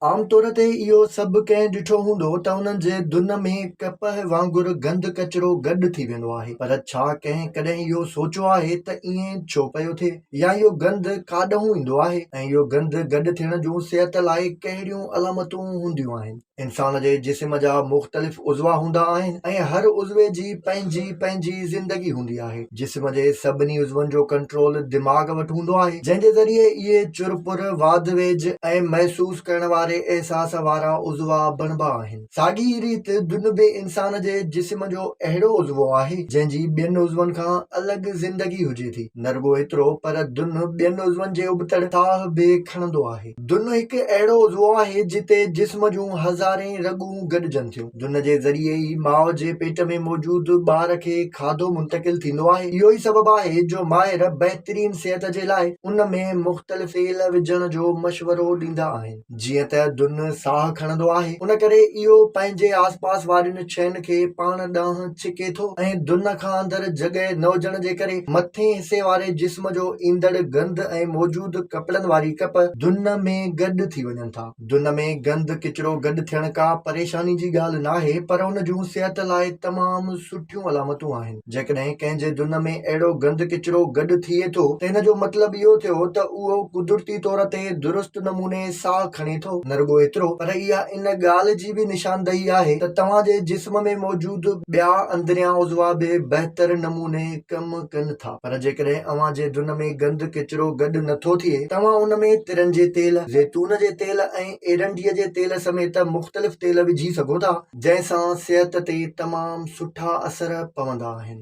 عام طور تي اهو سڀ ڪنهن ڏٺو هوندو ته انهن جي دن ۾ ڪپهه وانگر گند ڪچرو گڏ ٿي ويندو آهي پر ڇا ڪنهن ڪڏهن اهو سوچيو آهي ته ائين ڇو پيو ٿئي يا اهو گند ڪاڏهون ايندو آهي ۽ اهو گند گڏ ٿيڻ جون صحت لاء ڪهڙيون علامتون هونديون آهن. انسان جي جسم جا مختلف عضوا هوندا آهن ۽ هر عضوي جي پنهنجي پنهنجي زندگي هوندي آهي. جسم جي سڀني عضون جو ڪنٽرول دماغ وٽ هوندو آهي، جنهن جي ذريعي اهي چر پر، واڌ ويجهه ۽ محسوس ڪرڻ واري احساس وارا عضوا بڻبا آهن. ساڳي ئي ريت دن به انسان جي جسم جو اهڙو عضوو آهي، جنهن جي ٻين عضون کان الڳ زندگي هجي ٿي. نه رڳو ايترو پر دن ٻين عضون جي ابتڙ ساهه به کڻندو آهي. دن هڪ اهڙو عضوو آهي جتي جسم جون هزارين رڳون گڏجن ٿيون. دن جي ذريعي ئي ماء جي پيٽ ۾ موجود ٻار کي کاڌو منتقل ٿيندو آهي. اهو ئي سبب آهي جو ماهر بهترين صحت جي لاء ان ۾ مختلف تيل وجهڻ جو مشورو ڏيندا آهن. جيئن ته دن ساهه کڻندو آهي ان ڪري اهو پنهنجي آسپاس وارين شين کي پاڻ ڏانهن ڇڪي ٿو ۽ دن کان اندر جڳهه نه هجڻ جي ڪري مٿين حصي واري جسم جو ايندڙ گند ۽ موجود ڪپڙن واري ڪپ دن ۾ گڏ ٿي وڃن ٿا. دن ۾ گند ڪچرو گڏ ٿيڻ ڪا پريشاني جي ڳالهه ناهي پر ان جون صحت لاء تمام سٺيون علامتون آهن. جيڪڏهن ڪنهن جي دن ۾ اهڙو گند ڪچرو گڏ ٿئي ٿو ته ان جو مطلب اهو ٿيو ته اهو قدرتي طور تي درست نموني ساهه کڻي ٿو. نه رڳو ايترو پر اها ان ڳالهه جي به نشاندهي آهي ته توهان جي جسم ۾ موجود ٻيا اندريان عضوا به بهتر نموني ڪم ڪن ٿا. پر جيڪڏهن اوهان جي دن ۾ گند ڪچرو گڏ نه ٿو ٿئي، توهان ان ۾ ترن جي تيل، زيتون جي تيل ۽ ايرنڊيء جي تيل سميت مختلف تيل وجهي سگهو ٿا، جنهن سان صحت تي تمام سٺا اثر پوندا آهن.